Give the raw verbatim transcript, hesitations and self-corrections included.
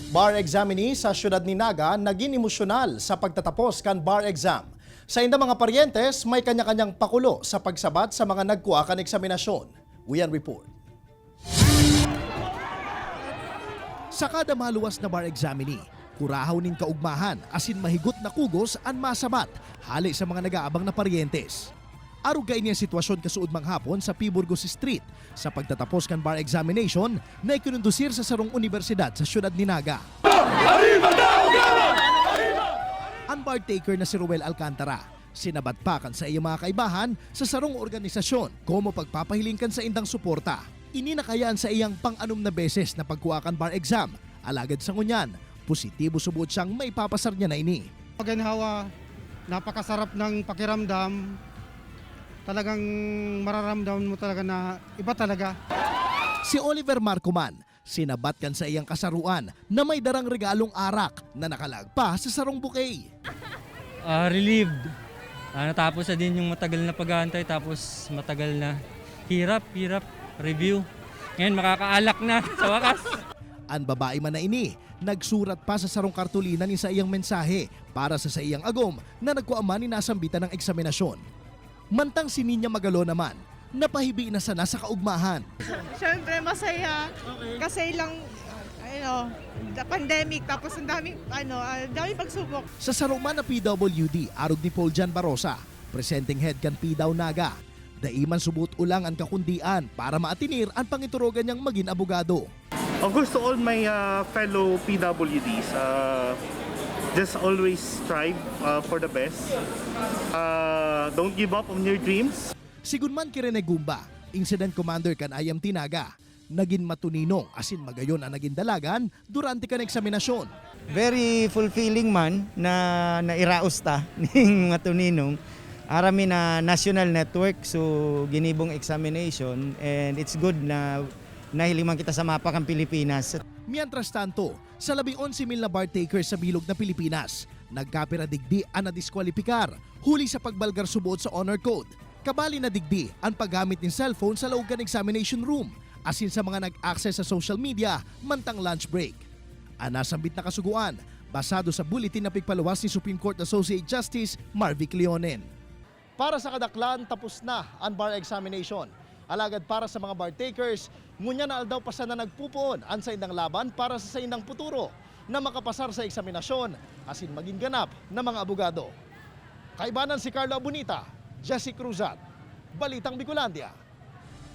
Bar examinee sa siyudad ni Naga nagin emosyonal sa pagtatapos kan bar exam. Sa indang mga paryentes, may kanya-kanyang pakulo sa pagsabat sa mga nagkua kan eksaminasyon. Uyan report. Sa kada maluwas na bar examinee, kurahaw nin kaugmahan asin mahigot na kugos an masabat hale sa mga nag-aabang na paryentes. Arog kaini an sitwasyon kasuodmang hapon sa P. Burgos Street, sa pagtatapos kan bar examination na ikinondusir sa sarong unibersidad sa siyudad ni Naga. An bar taker na si Roel Alcantara, sinabat pa kan saiyang mga kaibahan sa sarong organisasyon komo pagpapahiling kan saindang suporta. Ini na kaya an saiyang pang-anom na beses na pagkua kan bar exam, alagad sa ngunyan, positibo subot siyang maipapasar niya na ini. Maginhawa, napakasarap ng pakiramdam. Talagang mararamdaman mo talaga na iba talaga. Si Oliver Marcoman, sinabat kan saiyang kasaroan na may darang regalong arak na nakalaag pa sa sarong bouquet. Ah, relieved. Ah, natapos na din yung matagal na pag-aantay, tapos matagal na hirap, hirap, review. Ngayon, makakaalak na sa wakas. An babae man na ini, nagsurat pa sa sarong kartolina nin saiyang mensahe para sa saiyang agom na nagkua man nin nasambitan na eksaminasyon. Mantang si Niña Magalo naman, napahibi na sana sa kaugmahan. Siyempre masaya kasi lang ano, the pandemic tapos ang daming ano, ah, daming pagsubok. Sa saro man na P W D, arog ni Paul Jan Barosa, presenteng head kan P daw Naga, dai man subot olang an kakundian para maatinir an pangiturogan niyang magin abogado. Of course, to all my uh, fellow P W Ds, uh, just always strive uh, for the best. Uh, don't give up on your dreams. Sigon man ki Rene Gumba, incident commander kan I M T Naga, nagin matuninong asin magayon an nagin dalagan durante kan eksaminasyon. Very fulfilling man na nairaos ta ning matuninong. Aram mi na national network, so ginibong examination, and it's good na nahiling man kita sa mapa kan Pilipinas. Mientras tanto, sa labi onse mil na bar takers sa bilog na Pilipinas, nagkapira digdi an nadiskwalipikar huli sa pagbalgar subot sa honor code. Kabali na digdi an paggamit nin cellphone sa laog kan examination room asin sa mga nag-access sa social media mantang lunch break. An nasambit na kasugoan, basado sa bulletin na pigpaluwas ni Supreme Court Associate Justice Marvic Leonen. Para sa kadaklan, tapos na an bar examination. Alagad para sa mga bar takers, ngunyan na aldaw pa sana nagpupoon an saindang laban para sa saindang puturo na makapasar sa eksaminasyon asin magin ganap na mga abogado. Kaibanan si Carlo Abunita, Jesse Cruzat, Balitang Bicolandia.